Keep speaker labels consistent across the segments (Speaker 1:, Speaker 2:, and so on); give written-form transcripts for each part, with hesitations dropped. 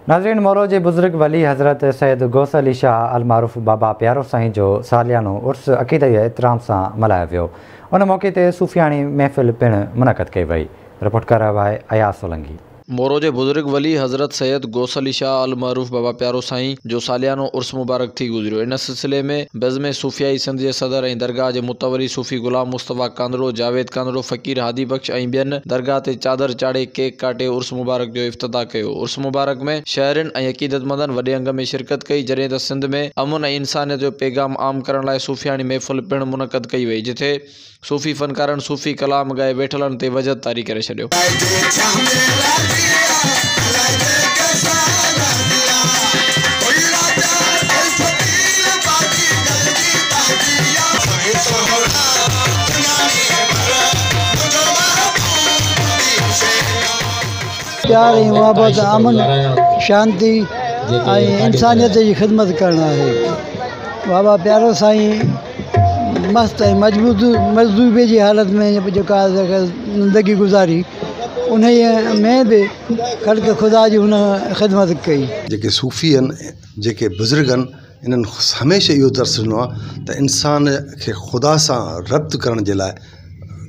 Speaker 1: ناظرين، مورو جي بزرگ ولي حضرت سيد غوث علي شاهه المعروف بابا پيارو سائين جو ساليانو عرس عقيدت ۽ احترام سان ملهايو ويو. ان موقعي تي صوفياڻي محفل پڻ منعقد ڪئي وئي. رپورٽ ڪري رهيو آهي اياز سولنگي.
Speaker 2: مورو جي بزرگ ولي حضرت سيد غوث علي شاهه المعروف بابا پيارو سائين جو ساليانو عرس مبارڪ ٿي گذريو. ان سلسلي ۾ بزم صوفيائي سنڌ جي صدر ۽ درگاهه جي متولي صوفي غلام مصطفيٰ ڪانڌڙو، جاويد ڪانڌڙو، فقير هادي بخش ۽ ٻين درگاهه تي چادر چاڙهي ڪيڪ ڪاٽي عرس مبارڪ جو افتتاح ڪيو. عرس مبارڪ ۾ شهرين ۽ عقيدتمندن وڏي انگ ۾ شرڪت ڪئي، جڏهن ته سنڌ ۾ امن ۽ انسانيت جو پيغام عام ڪرڻ لاء صوفياڻي محفل پڻ منعقد ڪئي وئي، جتي صوفي فنڪارن صوفي ڪلام ڳائي ويٺلن تي وجد طاري ڪري ڇڏيو.
Speaker 3: پيار ۽ محبت، امن، شانتي ۽ انسانيت جي خدمت ڪرڻ آهي. بابا پيارو سائين مست ۽ مجذوبي جي حالت ۾ جيڪا زندگي گذاري، انهيء ۾ به خلق خدا جي هن خدمت ڪئي.
Speaker 4: جيڪي صوفي آهن، جيڪي بزرگ آهن، انهن هميشه اهو درس ڏنو آهي ته انسان کي خدا سان ربط ڪرڻ جي لاء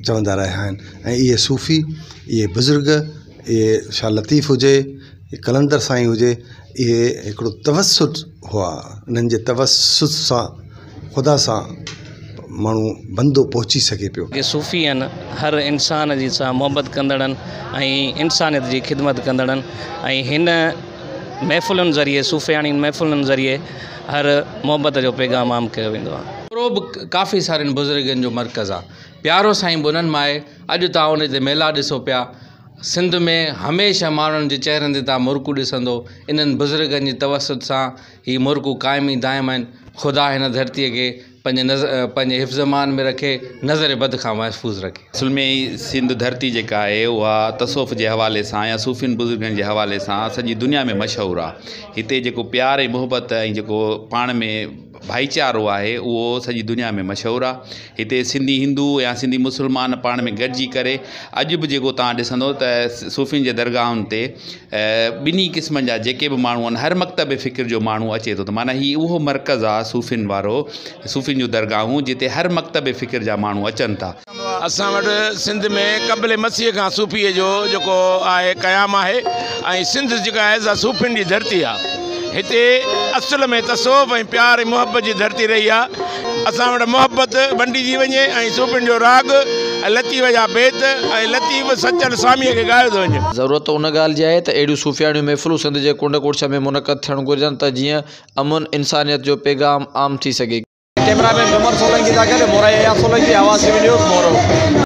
Speaker 4: چوندا رهيا آهن ۽ اهي صوفي، اهي بزرگ، اهي شاهه لطيف هجي، قلندر سائين هجي، اهي هڪڙو توسط هئا، انهن جي توسط سان خدا سان ماڻهو بندو پهچي سگهي پيو.
Speaker 5: جيڪي صوفي آهن هر انسان جي سان محبت ڪندڙ آهن ۽ انسانيت جي خدمت ڪندڙ آهن ۽ هن محفلن ذريعي صوفياڻي محفلن ذريعي هر محبت جو پيغام عام ڪيو ويندو آهي.
Speaker 6: مورو به ڪافي سارن بزرگن جو مرڪز آهي. پيارو سائين به انهن مان آهي. اڄ توهان ان تي ميلا ڏسو پيا. سنڌ ۾ هميشه ماڻهن جي چهرن تي توهان مرڪون ڏسندو. انهن بزرگن جي توسط سان هي مرڪون قائم ۽ دائم آهن. خدا هن ڌرتيء کي پنهنجي نظر پنهنجي حفظ امان ۾ رکي، نظر بد کان محفوظ رکي.
Speaker 7: اصل ۾ سنڌ ڌرتي جيڪا آهي اها تصوف جي حوالي سان يا صوفين بزرگن جي حوالي سان سڄي دنيا ۾ مشهور آهي. هتي جيڪو پيار ۽ محبت ۽ جيڪو پاڻ ۾ ڀائيچارو آهي اهو سڄي دنيا ۾ مشهور آهي. هتي سنڌي هندو يا سنڌي مسلمان پاڻ ۾ گڏجي ڪري اڄ به جيڪو توهان ڏسندو ته صوفين جي درگاهن تي ٻنهي قسمن جا جيڪي به ماڻهو آهن هر مڪتب فڪر جو ماڻهو اچي ٿو ته معنيٰ هي اهو مرڪز آهي صوفين وارو صوفين جون درگاهون جتي هر مڪتب فڪر جا ماڻهو اچن ٿا.
Speaker 8: اسان وٽ سنڌ ۾ قبل مسيح کان صوفيء جو جيڪو آهي قيام آهي ۽ سنڌ جيڪا آهي سا صوفين جي ڌرتي آهي. هتي اصل ۾ تصوف ۽ پيار ۽ محبت جي ڌرتي رهي آهي. اسان وٽ محبت ونڊي ٿي وڃي ۽ صوفين جو راڳ ۽ لطيف جا بيت ۽ لطيف سچل ساميء کي ڳايو ٿو وڃي.
Speaker 2: ضرورت ان ڳالهه جي آهي ته اهڙيون صوفياڻيون محفلون سنڌ جي ڪنڊ ڪڙڇ ۾ منعقد ٿيڻ گهرجن ته جيئن امن انسانيت جو پيغام عام ٿي سگهي.
Speaker 9: ڪئميرا مين عمر سولنگي سان گڏ مورائي اياز سولنگي، آواز ٽي وي نيوز، مورو.